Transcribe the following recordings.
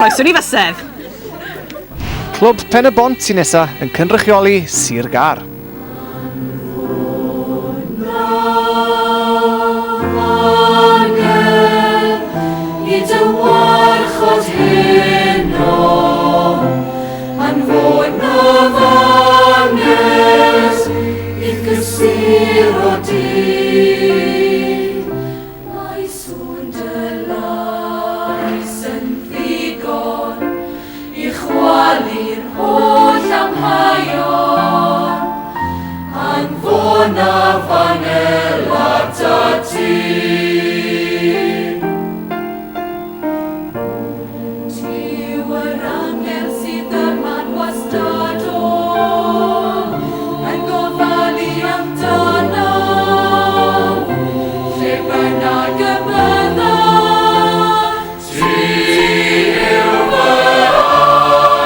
Croeso i fysedd. Clwb Pen-y-bont sy'n nesa yn cynrychioli Sir Gâr. Mae sŵn dy lais yn ddigon i chwalu'r holl amheuon. Anfona f'angel atat ti. Ti yw yr angel sydd yma'n wastadol, yn gofalu amdanaf, lle bynnag y byddaf. Ti yw fy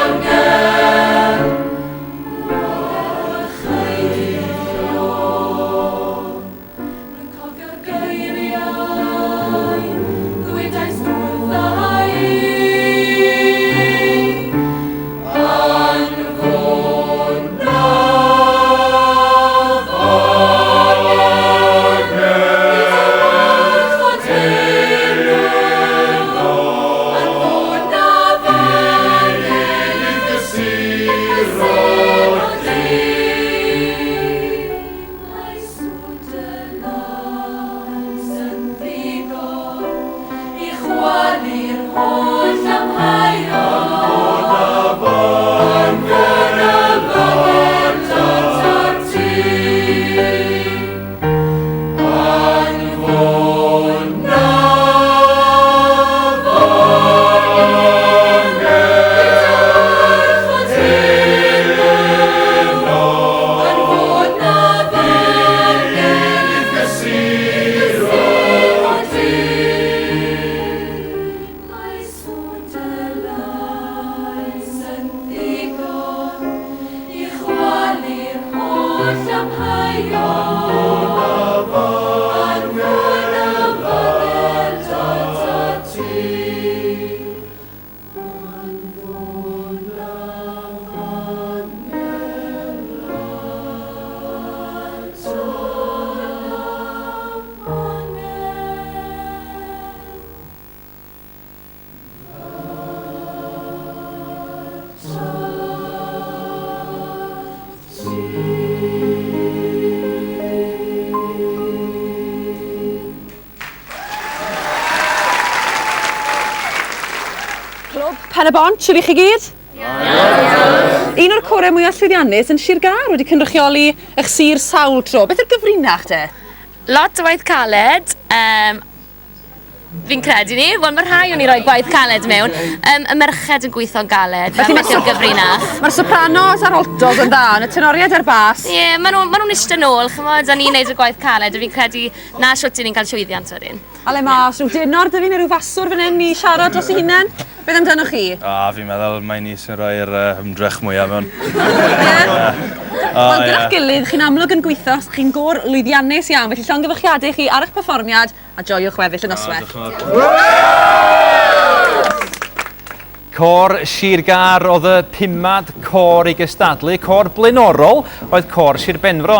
angel, mor ychydig. Rwy'n cofio'r geiriau ddwedais wrtha i. Anfona f'angel i dy warchod heno. Anfona f'angel i'th gysuro di. Mae sŵn dy lais yn ddigon i chwalu'r holl amheuon. Anfona f'angel atat ti. Anfona f'angel i dy warchod heno. Anfona f'angel i'th gysuro di. Mae sŵn dy lais yn ddigon i chwalu'r holl amheuon. Anfona f'angel atat ti. Anfona f'angel atat angel. Clwb Pen-y-bont, shwd 'y chi gyd? Un o'r corau mwyaf llwyddiannus yn Sir Gâr wedi cynrychioli eich sir sawl tro. Beth yw'r gyfrinach te? Lot o waith caled. Fi'n credu ni. Wel, mae rhai o'n i roi gwaith caled mewn. Y merched yn gweithio'n galed. Felly beth yw'r gyfrinach. Mae'r sopranos a'r altos yn dda, ond y tenoriaid a'r bas. Ie, yeah, maen nhw'n ma nhw eistedd nôl, chymod, a ni'n neud y gwaith caled, a fi'n credu na shwt 'yn ni'n cael llwyddiant wedyn. A le ma, os rhyw denor 'da fi neu rhyw faswr fan hyn i siarad dros ei hunain? Beth amdanoch chi? A, fi'n meddwl mai ni sy'n rhoi'r ymdrech mwyaf mewn. Ie? Wel, gyda'ch gilydd, chi'n amlwg yn gweithio, chi'n gôr lwyddiannus iawn, felly llongyfarchiadau i chi ar eich perfformiad a joiwch weddill y noswaith. Côr Sir Gâr oedd y pumad côr i gystadlu. Côr blaenorol oedd Côr Sir Benfro.